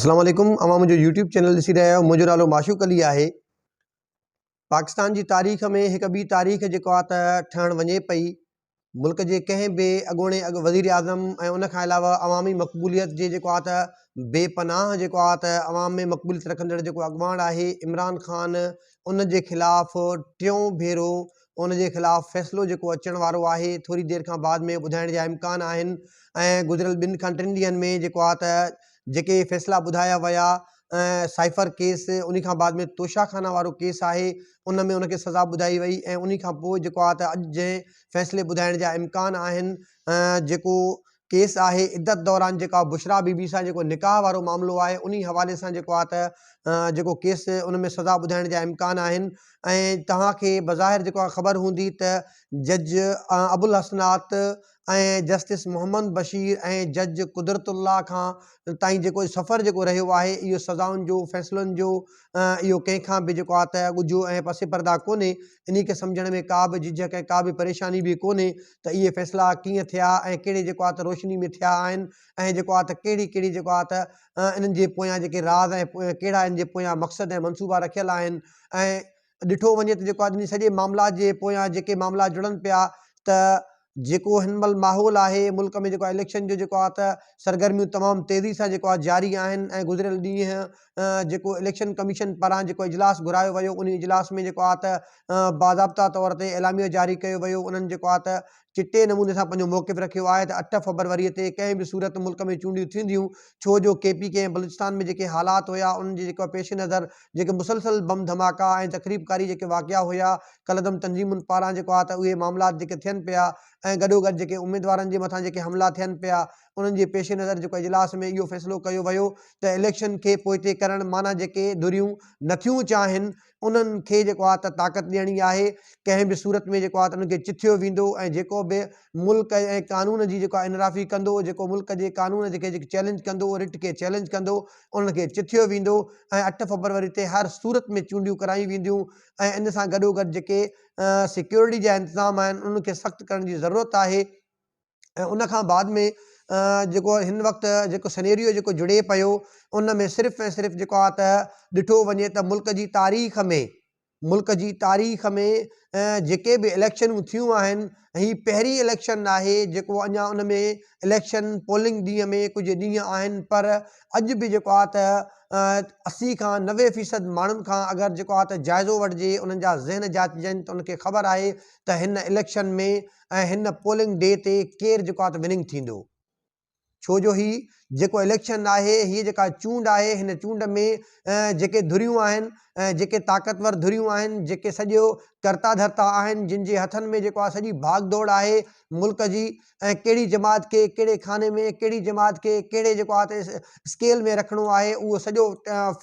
اسلام عليڪم اوهان منهنجو يوٽيوب چينل ڏسي رهيا آهيو منهنجو نالو معشوق علي آهي پاڪستان جي تاريخ ۾ هڪ ٻي تاريخ جيڪو آهي ته ٺهڻ وڃي پئي ملڪ جي ڪنهن به اڳوڻي اڳ وزير اعظم ۽ ان کان علاوه عوامي مقبوليت جي جيڪو آهي ته بي پناهه جيڪو آهي ته عوام ۾ مقبوليت رکندڙ جيڪو اڳواڻ آهي عمران خان ان جي خلاف ٽيون ڀيرو ان جي خلاف فيصلو جيڪو اچڻ وارو آهي ٿوري دير کان بعد ۾ ٻڌائڻ جا امڪان آهن ۽ گذريل ٻن کان ٽن ڏينهن ۾ جيڪو آهي ته جيڪي فيصلا ٻڌايا ويا سائفر ڪيس ان کان بعد ۾ توشا خانه وارو ڪيس آهي ان ۾ ان کي سزا ٻڌائي وئي ۽ ان کان پوء جيڪو آهي ته اڄ جنهن فيصلي ٻڌائڻ جا امڪان آهن جيڪو ڪيس آهي عدت دوران جيڪا بشريٰ بي بي سان جيڪو نڪاح وارو معاملو آهي انهي حوالي سان جيڪو آهي ته جيڪو ڪيس ان ۾ سزا ٻڌائڻ جا امڪان آهن ۽ توهان کي بظاهر جيڪو آهي خبر هوندي ته جج ابوالحسنات ۽ جسٽس محمد بشير ۽ جج قدرت الله کان تائين جيڪو سفر جيڪو رهيو آهي اهو سزائن جو فيصلن جو اهو ڪنهن کان به جيڪو آهي ته ڳجهو ۽ پس پرده ڪونهي انهي کي سمجهڻ ۾ ڪا به جهجهڪ ۽ ڪا به پريشاني به ڪونهي ته اهي فيصلا ڪيئن ٿيا ۽ ڪهڙي جيڪو آهي ته روشني ۾ ٿيا آهن ۽ جيڪو آهي ته ڪهڙي ڪهڙي جيڪو آهي ته انهن جي پويان جيڪي راز ۽ ڪهڙا انهن جي پويان مقصد ۽ منصوبا رکيل آهن ۽ ڏٺو وڃي ته جيڪو آهي انهي سڄي معاملا جي پويان جيڪي معاملا جڙن پيا ته جيڪو هن مهل ماحول آهي ملڪ ۾ جيڪو آهي اليڪشن جو جيڪو آهي ته سرگرميون تمام تيزي سان جيڪو آهي جاري آهن ۽ گذريل ڏينهن جيڪو اليڪشن ڪميشن پاران جيڪو اجلاس گهرايو ويو انهي اجلاس ۾ جيڪو آهي ته باضابطا طور تي اعلاميو جاري ڪيو ويو انهن جيڪو آهي ته چٽي نموني سان پنهنجو موقف رکيو آهي ته اٺ فبروري تي ڪنهن به صورت ملڪ ۾ چونڊيون ٿينديون ڇو جو ڪي پي ڪي ۽ بلوچستان ۾ جيڪي حالات هيا انهن جي جيڪو پيش نظر جيڪي مسلسل بم ڌماڪا ۽ تخريب ڪاري جيڪي واقعا هيا ڪالعدم تنظيمن پاران جيڪو آهي ته اهي معاملات جيڪي ٿين پيا ۽ گڏوگڏ جيڪي اميدوارن جي مٿان جيڪي حملا ٿين پيا انهن جي پيش نظر جيڪو اجلاس ۾ اهو فيصلو ڪيو ويو ته اليڪشن کي پوئتي ڪرڻ معنيٰ جيڪي ڌريون نٿيون چاهين انهن کي جيڪو آهي ته طاقت ڏيڻي آهي ڪنهن به صورت ۾ جيڪو آهي ته انهن کي چٿيو ويندو ۽ جيڪو به ملڪ ۽ قانون جي جيڪو آهي انحرافي ڪندو جيڪو ملڪ جي قانون کي چئلينج ڪندو رٽ کي چئلينج ڪندو انهن کي چٿيو ويندو ۽ اٺ فبروري تي هر صورت ۾ چونڊيون ڪرايون وينديون ۽ ان سان گڏوگڏ جيڪي سيڪيورٽي جا انتظام آهن انهن کي سخت ڪرڻ جي ضرورت آهي ۽ ان کان بعد ۾ جيڪو هن وقت جيڪو سنيريو جيڪو جڙي پيو ان ۾ صرف ۽ صرف جيڪو آهي ته ڏٺو وڃي ته ملڪ جي تاريخ ۾ ملڪ جي تاريخ ۾ جيڪي به اليڪشنون ٿيون آهن هي پهرين اليڪشن آهي جيڪو اڃا ان ۾ اليڪشن پولنگ ڏينهن ۾ ڪجهه ڏينهن آهن پر اڄ به جيڪو آهي ته 80 کان 90 فيصد ماڻهن کان اگر جيڪو آهي ته جائزو وٺجي انهن جا ذهن جاچجن ته انهن کي خبر آهي ته هن اليڪشن ۾ ۽ هن پولنگ ڊي تي ڪير جيڪو آهي ته وننگ ٿيندو ڇو جو هي جيڪو اليڪشن آهي هي جيڪا چونڊ آهي هن چونڊ ۾ جيڪي ڌريون آهن جيڪي طاقتور ڌريون آهن جيڪي سڄو ڪرتا ڌرتا آهن جن جي هٿن ۾ جيڪو آهي سڄي ڀاڳ ڊوڙ آهي ملڪ جي ۽ ڪهڙي جماعت کي ڪهڙي خاني ۾ ڪهڙي جماعت کي ڪهڙي جيڪو آهي ته اسڪيل ۾ رکڻو آهي اهو سڄو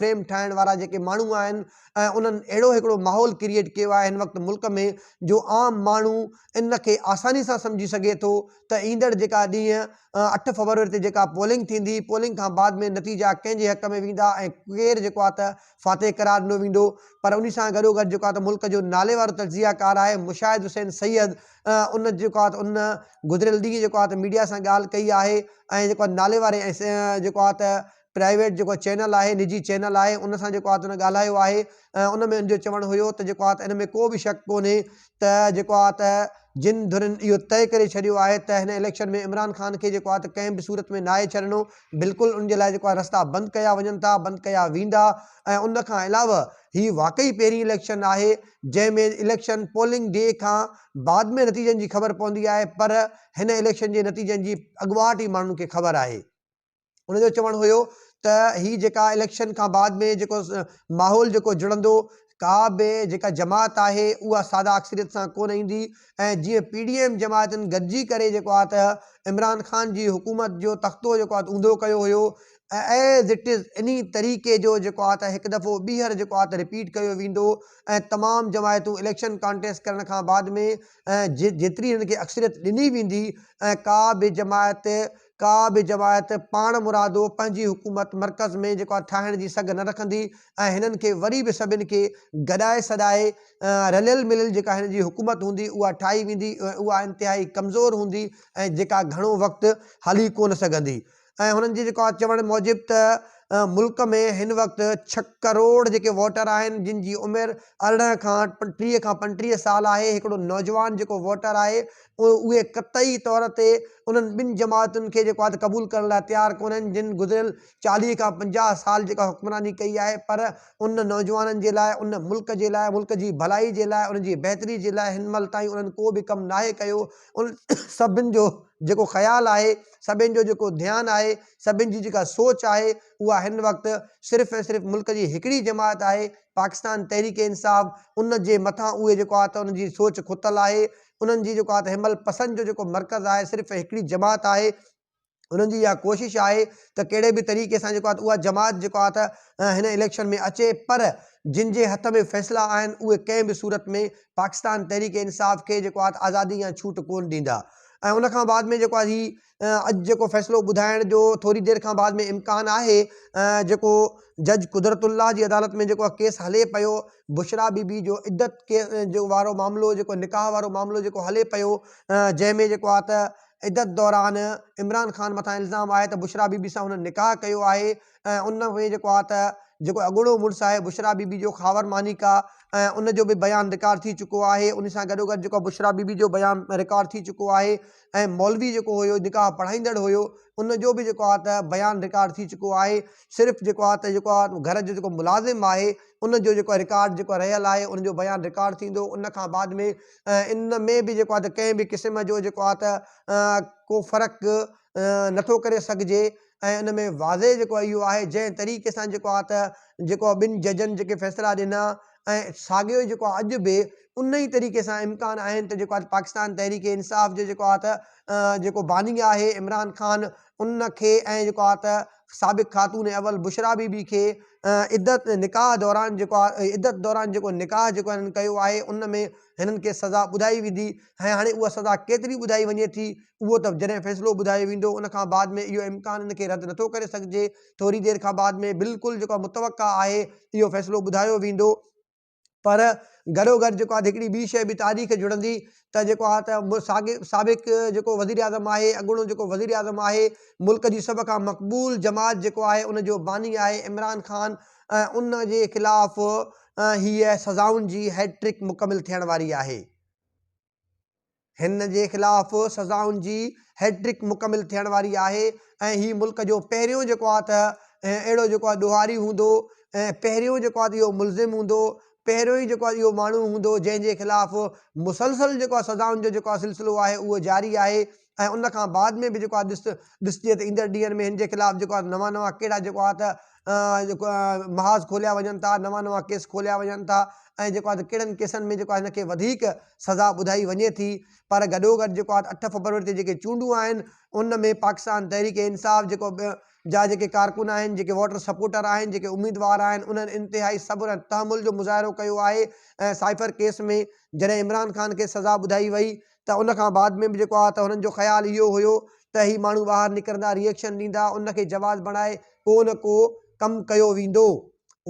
فريم ٺاهڻ وارا جيڪي ماڻهو آهن ۽ انهن اهڙو هڪڙو ماحول ڪريئيٽ ڪيو آهي هن وقت ملڪ ۾ جو عام ماڻهو ان کي آساني سان سمجهي سگهي ٿو ته ايندڙ جيڪا ڏينهن اٺ فبروري تي جيڪا پولنگ ٿيندي پولنگ کان بعد ۾ نتيجا ڪنهن جي حق ۾ ويندا ۽ ڪير جيڪو آهي ته فاتح قرار ڏنو ويندو پر انهي سان گڏوگڏ جيڪو آهي ته ملڪ جو نالي وارو تجزيه ڪار آهي مشاهد حسين سيد ان جيڪو آهي ته ان گذريل ڏينهن جيڪو آهي ته ميڊيا سان ڳالهه ڪئي آهي ۽ جيڪو آهي نالي واري ۽ جيڪو آهي ته پرائيويٽ جيڪو چينل آهي نجي چينل آهي ان سان جيڪو آهي ته ان ڳالهايو آهي ۽ ان ۾ ان جو چوڻ هيو ته جيڪو آهي ته ان ۾ ڪو به شڪ ڪونهي ته جيڪو آهي ته جن ڌرين اهو طئي ڪري ڇڏيو آهي ته هن اليڪشن ۾ عمران خان کي جيڪو آهي ته ڪنهن به صورت ۾ ناهي ڇڏڻو بلڪل ان جي لاء جيڪو آهي رستا بند ڪيا وڃن ٿا بند ڪيا ويندا ۽ ان کان علاوه هي واقعي پهرين اليڪشن آهي جنهن ۾ اليڪشن پولنگ ڊي کان بعد ۾ نتيجن جي خبر پوندي آهي پر هن اليڪشن جي نتيجن جي اڳواٽ ئي ماڻهن کي خبر آهي. ان جو چوڻ هيو ته هي جيڪا اليڪشن کان بعد ۾ جيڪو ماحول جيڪو جڙندو ڪا به جيڪا جماعت آهي اها ساده اڪثريت سان ڪونه ايندي ۽ جيئن پي ڊي ايم جماعتن گڏجي ڪري جيڪو آهي ته عمران خان جي حڪومت جو تختو جيڪو آهي اونڌو ڪيو هيو ايز it is انهي طريقي جو جيڪو آهي ته هڪ دفعو ٻيهر جيڪو آهي ته رپيٽ ڪيو ويندو ۽ تمام جماعتون اليڪشن ڪانٽيسٽ ڪرڻ کان بعد ۾ جيتري هنن کي اڪثريت ڏني ويندي ۽ ڪا به جماعت ڪا به جماعت پاڻ مرادو پنهنجي حڪومت مرڪز ۾ جيڪو آهي ٺاهڻ جي سگهه نه رکندي ۽ هنن کي وري به سڀن کي گڏائي سڏائي رليل مليل جيڪا هنن جي حڪومت هوندي اها ٺاهي ويندي ۽ اها انتهائي ڪمزور هوندي ۽ جيڪا گهڻو وقت هلي ڪونه سگهندي ۽ هنن جي جيڪو آهي چوڻ موجب ته ملڪ ۾ هن وقت ڇهه ڪروڙ جيڪي ووٽر آهن جن جي عمر 18 کان 30 کان 35 سال آهي هڪڙو نوجوان جيڪو ووٽر آهي اهي قطعي طور تي انهن ٻن جماعتن کي جيڪو آهي قبول ڪرڻ لاء تيار ڪونهن جن گذريل 40 کان 50 سال جيڪا حڪمراني ڪئي آهي پر ان نوجوانن جي لاء ان ملڪ جي لاء ملڪ جي ڀلائي جي لاء ان جي بهتري جي لاء هن مهل تائين انهن ڪو به ڪم ناهي ڪيو ان سڀن جو جيڪو خيال آهي سڀن جو جيڪو ڌيان آهي سڀن جي جيڪا سوچ آهي اها هن وقت صرف ۽ صرف ملڪ جي هڪڙي جماعت آهي پاڪستان تحريڪ انصاف ان جي مٿان اهي جيڪو آهي ته ان جي سوچ کتل آهي انهن جي جيڪو آهي ته هن مهل پسند جو جيڪو مرڪز آهي صرف هڪڙي جماعت آهي انهن جي اها ڪوشش آهي ته ڪهڙي به طريقي سان جيڪو آهي اها جماعت جيڪو آهي ته هن اليڪشن ۾ اچي پر جن جي هٿ ۾ فيصلا آهن اهي ڪنهن به صورت ۾ پاڪستان تحريڪ انصاف کي جيڪو آهي آزادي يا ڇوٽ ڪون ڏيندا ۽ ان کان بعد ۾ جيڪو آهي هي اڄ جيڪو فيصلو ٻڌائڻ جو ٿوري دير کان بعد ۾ امڪان آهي جيڪو جج قدرت الله جي عدالت ۾ جيڪو ڪيس هلي پيو بشرا بي بي جو عدت ڪيس جو وارو معاملو جيڪو نڪاح وارو معاملو جيڪو هلي پيو جنهن ۾ جيڪو آهي ته عدت دوران عمران خان مٿان الزام آهي ته بشرا بي بي سان هن نڪاح ڪيو آهي ۽ ان ۾ جيڪو آهي ته جيڪو اڳوڻو مڙس آهي بشرا بي بي جو خاور مانيڪا ۽ ان جو به بيان رڪارڊ ٿي چڪو آهي ان سان گڏو گڏ جيڪو بشرا بي بي جو بيان رڪارڊ ٿي چڪو آهي ۽ مولوي جيڪو هيو نڪاح پڙهائيندڙ هيو ان جو به جيڪو آهي ته بيان رڪارڊ ٿي چڪو آهي صرف جيڪو آهي ته جيڪو آهي گهر جو جيڪو ملازم آهي ان جو جيڪو رڪارڊ جيڪو رهيل آهي ان جو بيان رڪارڊ ٿيندو ان کان بعد ۾ ان ۾ به جيڪو آهي ته ڪنهن به قسم جو جيڪو آهي ته ڪو فرق نٿو ڪري سگهجي ۽ ان ۾ واضح جيڪو اهو آهي جنهن طريقي سان جيڪو آهي ته جيڪو آهي ٻن ججن جيڪي فيصلا ڏنا ۽ ساڳيو ئي جيڪو آهي اڄ به ان ئي طريقي سان امڪان آهن ته جيڪو آهي پاڪستان تحريڪ انصاف جو جيڪو آهي ته جيڪو باني آهي عمران خان ان کي ۽ جيڪو آهي ته سابق خاتون اول بشرا بي بي کي عدت نڪاح دوران جيڪو آهي عدت دوران جيڪو نڪاح جيڪو هنن ڪيو آهي ان ۾ هنن کي سزا ٻڌائي ويندي ۽ هاڻي اها سزا ڪيتري ٻڌائي وڃي ٿي اهو ته جڏهن فيصلو ٻڌايو ويندو ان کان بعد ۾ اهو امڪان ان کي رد نٿو ڪري سگهجي ٿوري دير کان بعد ۾ بلڪل جيڪو متوقع آهي اهو فيصلو ٻڌايو ويندو پر گڏو گڏ جيڪو آهي هڪڙي ٻي شيء به تاريخ جڙندي ته جيڪو آهي ته ساڳي سابق جيڪو وزير اعظم آهي اڳوڻو جيڪو وزير اعظم آهي ملڪ جي سڀ کان مقبول جماعت جيڪو آهي ان جو باني آهي عمران خان ۽ ان جي خلاف هيء سزائن جي هيٽرڪ مڪمل ٿيڻ واري آهي. هن جي خلاف سزائن جي هيٽرڪ مڪمل ٿيڻ واري آهي ۽ هي ملڪ جو پهريون جيڪو آهي ته اهڙو جيڪو آهي ڏوهاري هوندو ۽ پهريون جيڪو آهي اهو ملزم هوندو پهريون ئي جيڪو آهي اهو ماڻهو هوندو جنهن جي خلاف مسلسل جيڪو آهي سزائن جو جيڪو آهي سلسلو آهي اهو جاري آهي ۽ ان کان بعد ۾ به جيڪو آهي ڏس ڏسجي ته ايندڙ ڏينهن ۾ هن جي خلاف جيڪو آهي نوان نوان ڪهڙا جيڪو آهي ته محاذ کوليا وڃن ٿا نوان نوان ڪيس کوليا وڃن ٿا ۽ جيڪو آهي ڪهڙن ڪيسن ۾ جيڪو آهي هن کي وڌيڪ سزا ٻڌائي وڃي ٿي پر گڏوگڏ جيڪو آهي 8 فبروري تي جيڪي چونڊون آهن ان ۾ پاڪستان تحريڪ انصاف جيڪو جا جيڪي ڪارڪن آهن جيڪي ووٽر سپورٽر آهن جيڪي اميدوار آهن انهن انتهائي صبر ۽ تحمل جو مظاهرو ڪيو آهي ۽ سائفر ڪيس ۾ جڏهن عمران خان کي سزا ٻڌائي وئي ته ان کان بعد ۾ به جيڪو آهي ته هنن جو خيال اهو هيو ته هي ماڻهو ٻاهر نڪرندا ريئڪشن ڏيندا ان کي جواز بڻائي ڪو نه ڪو ڪم ڪيو ويندو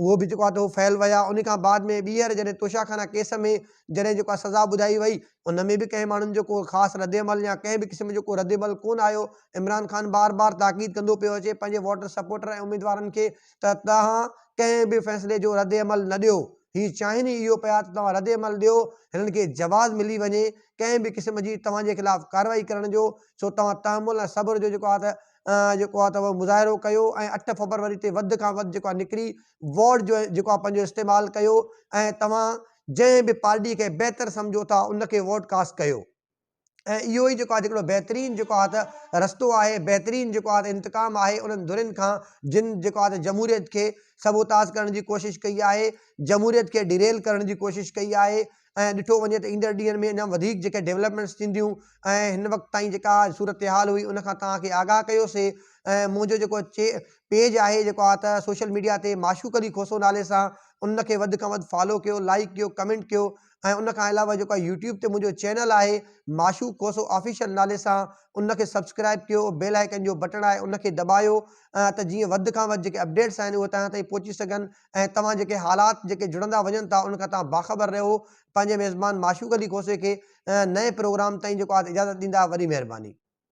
اهو به جيڪو آهي ته هو فيل ويا ان کان بعد ۾ ٻيهر جڏهن توشا خانه ڪيس ۾ جڏهن جيڪو آهي سزا ٻڌائي وئي ان ۾ به ڪنهن ماڻهن جو ڪو خاص رد عمل يا ڪنهن به قسم جو ڪو رد عمل ڪونه آيو عمران خان بار بار تاڪيد ڪندو پيو اچي پنهنجي ووٽر سپورٽر ۽ اميدوارن کي ته توهان ڪنهن به فيصلي جو رد عمل نه ڏيو هي چاهين ئي اهو پيا ته توهان رد عمل ڏيو هنن کي جواز ملي وڃي ڪنهن به قسم جي توهان جي خلاف ڪارروائي ڪرڻ جو سو توهان تحمل ۽ صبر جو جيڪو آهي ته جيڪو آهي ته مظاهرو ڪيو ۽ 8 فبروري تي وڌ کان وڌ جيڪو آهي نڪري ووٽ جو جيڪو آهي پنهنجو استعمال ڪيو ۽ توهان جنهن به پارٽي کي بهتر سمجهو ٿا ان کي ووٽ ڪاسٽ ڪيو ۽ اهو ئي جيڪو آهي هڪڙو بهترين جيڪو آهي ته رستو آهي بهترين جيڪو آهي ته انتقام آهي انهن ڌرين کان جن جيڪو آهي ته جمهوريت کي سبوتاز ڪرڻ جي ڪوشش ڪئي آهي جمهوريت کي ڊيريل ڪرڻ جي ڪوشش ڪئي آهي ۽ ڏٺو وڃي ته ايندڙ ڏينهن ۾ اڃا وڌيڪ جيڪي ڊولپمينٽس ٿينديون ۽ هن وقت تائين جيڪا صورتحال هئي ان کان توهان کي آگاهه ڪيوسي ۽ منهنجو جيڪو پيج آهي جيڪو آهي ته سوشل ميڊيا تي معشوق علي کوسو نالي سان ان کي وڌ کان وڌ فالو ڪيو لائڪ ڪيو ڪمينٽ ڪيو ۽ ان کان علاوه جيڪو آهي يوٽيوب تي منهنجو چينل آهي معشوق کوسو آفيشل نالي سان ان کي سبسڪرائب ڪيو بيل آئيڪن جو بٽڻ آهي ان کي دٻايو ته جيئن وڌ کان وڌ جيڪي اپڊيٽس آهن اهي توهان تائين پهچي سگهن ۽ توهان جيڪي حالات جيڪي جڙندا وڃن ٿا ان کان توهان باخبر رهو پنهنجي ميزبان معشوق علي کوسي کي نئين پروگرام تائين جيڪو آهي اجازت ڏيندا وڏي مهرباني.